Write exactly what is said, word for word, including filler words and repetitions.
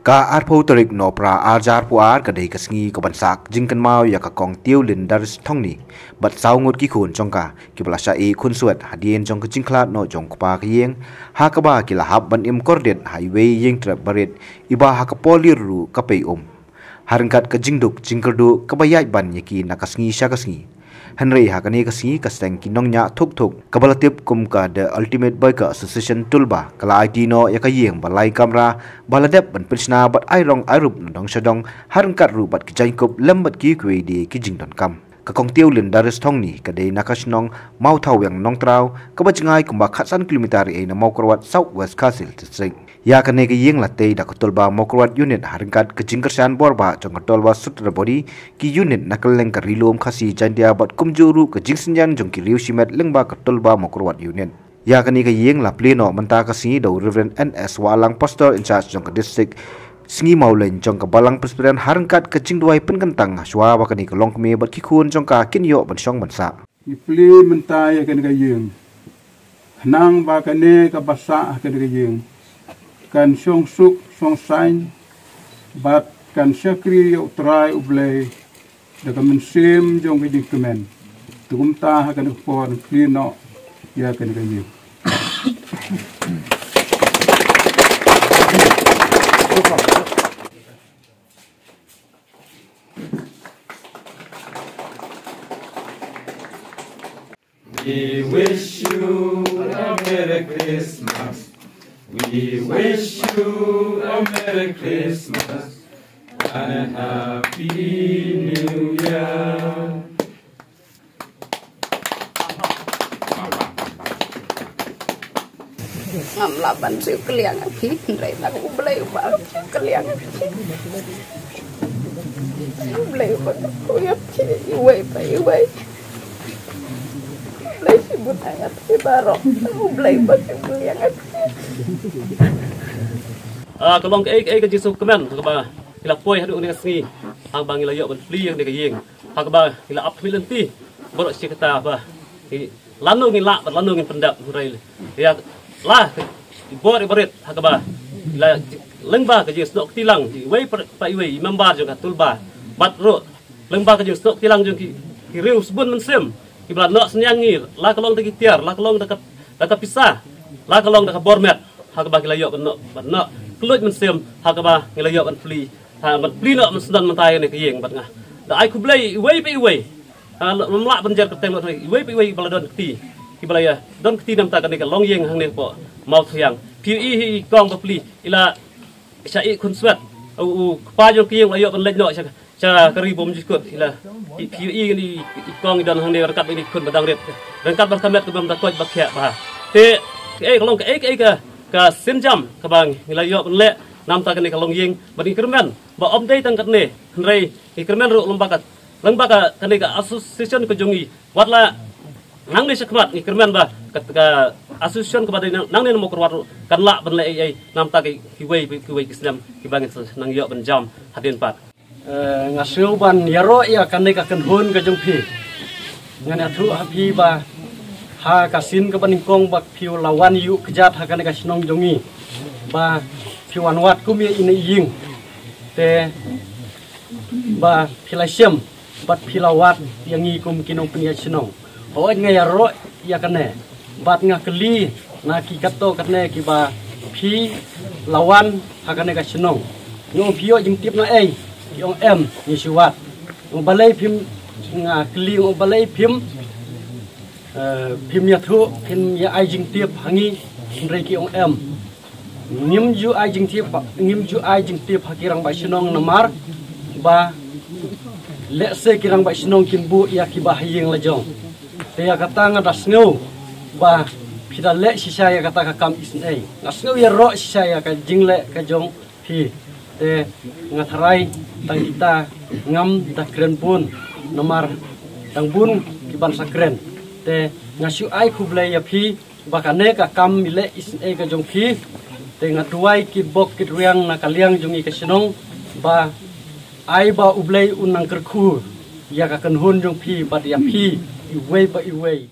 Ka arphew tarik Nohprah arhajar arphew ar ka dei ka sngi kaban sah jingkynmaw ïa ka Kong Tiewlin Darius Thongni bad saw ngut ki khun jong ka kiba la shah ïeh khunswet hadien jong ka jingkhlad noh jong u kpa ka ïing, ha kaba ki la hap ban im kordit ha iwei i ïing trep barit iba ha ka por lir ruh ka pei um. Ha ryngkat ka jingduk jingkyrduh kaba ïaid ban ïa ki na ka sngi sha ka sngi. Hynrei ha kane ka sngi ka seng ki nongñiah thuk thuk kaba la tip kum ka The Ultimate Biker Association Tulba ka la aiti noh ïa ka ïing ba lai kamra ba la dep ban pynshna bad ai rong ai rup na dong sha dong, ha ryngkat ruh bad ki jaiñkup lem bad kiwei de ki jingdonkam. Ka Kong Tiewlin Darius Thongni ka dei na ka shnong Mawthawiang Nongtraw kaba jngai kumba khatsan kilometer ïa na Mawkyrwat, South West Khasi Hills District. Ïa kane ka ïing la tei da ka Tulba Mawkyrwat Unit ha ryngkat ka jingkyrshan bor bah jong ka Tulba Sutnaburi, ki unit na kylleng ka Ri Lum Khasi Jaintia bad kumjuh ruh ka jingsynñiang jong ki riew shimet lyngba ka Tulba Mawkyrwat Unit. Ïa kane ka ïing la plie noh mynta ka sngi da u Reverend N S Wahlang, Pastor in charge jong ka district, sngi mawleiñ jong ka Balang Presbyterian ha ryngkat ka jingduwai pynkyntang shuwa ba kane ka longkmie bad ki khun jong ka kin ïoh ban shong ban sah. Ngi plie mynta ïa kane ka ïing khnang ba kane kaba sah ha kane ka ïing kan shong suk shong saiñ bad kan shakri ïa U Trai U Blei da ka mynsiem jong ka jingkmen. Te kumta ha kane ka por ngi plie noh ïa kane ka ïing. We wish you a Merry Christmas. We wish you a Merry Christmas and a Happy New Year. Ngam lah ban siew kylliang ïa phi, hynrei tang U Blei uba siew kylliang ïa phi. U Blei uba siew kylliang ïa phi iwei pa iwei. U Blei shibun ïa phi baroh. U Blei uba siew kylliang ïa phi. Ah, ka long kaei kaei ka jingsngewkmen kaba ngi la poi haduh kane ka sngi, haba ngi la ïoh ban plie ïa kane ka ïing, ha kaba ngi la ap khmih lynti baroh shi katta ba ngi lano ngin lah bad lano ngin pyndep, hynrei ïa la ka bor iba rit ha kaba la lyngba ka jingsnoh kti lang iwei pa iwei i member jong ka Tulba bad ruh lyngba ka jingsnoh kti lang jong ki, ki riew shibun mynsiem kiba la noh synñiang ngi, la ka long da ki tiar, la ka long da ka, da ka pisa, la ka long da ka bor met, ha kaba ki la ïoh ban noh, ban noh kylluid mynsiem ha kaba ngi la ïoh ban plie, ha ban plie noh ban sdang mynta ïa kane ka ïing bad nga da ai khublei iwei pa iwei. Ha, ngam lah ban jer kyrteng lut, iwei pa iwei ba la don kti, kiba la ïa don kti na bynta kane ka longïing hangne hapoh Mawthawiang. Phi ïohi hi i kong ba plie i la shah ïeh khunswet. U, u kpa jong ka ïing u la ïoh ban leit noh sha, sha ka ri bymjukut, i la, i, phi ïohi kane i, i kong i don hangne ryngkat bad ine i khun ba dang rit, ryngkat bad ka met kaba ym da koit ba khiah bha. Te kaei ka long kaei kaei ka, ka sienjam kaba ngi la ïoh ban leh na bynta kane ka longïing bad ngi kyrmen ba ym dei tang katne, hynrei ngi kyrmen ruh lyngba ka, lyngba ka, kane ka association ka jong ngi. Wat la nangne shakhmat ngi kyrmen ba ka, ka association kaba dei nang, nangne na Mawkyrwat ruh kan lah ban leh ei ei na bynta ki, kiwei, kiwei ki snem kiba ngin sa nang ïoh ban jam hadien pat. Eh, nga sngew ban ïaroh ïa kane ka kynhun ka jong phi. Ngan ïathuh ha phi ba ha ka sien kaba nyngkong ba phi la wan ïuh kjat ha kane ka shnong jong ngi, ba phi wan wad kum ïa ine i ïing. Te ba phi la shem bad phi la wad ïa ngi kum ki nongpynïaid shnong. Hooid, nga ïaroh ïa kane bad nga kylli na ki katto katne kiba phi la wan ha kane ka shnong, nga ong phi ïoh jingtip na ei? Ki ong em, ngi shu wad. Nga ong balei phim, nga kylli, nga ong balei phim, eh, phim ïathuh, phim ïa ai jingtip ha ngi? Hynrei ki ong em. Ngim ju ai jingtip, ngim ju ai jingtip ha ki rangbah shnong namar ba lehse ki rangbah shnong kin buh ïa kiba ha ïing la jong. Te ïa kata nga da sngew ba phi da leh shisha ïa kata ka kam isynei. Nga sngew ïaroh shisha ïa ka jingleh ka jong phi. Te nga tharai tang kita ngam da kren bun namar dang bun kiban sa kren. Te nga shu ai khublei ïa phi ba kane ka kam i leh isynei ka jong phi. Te nga duwai kitbok kitrwiang na ka liang jong ngi ka shnong ba ai ba U Blei un nang kyrkhu ïa ka kynhun jong phi bad ïa phi iwei pa iwei.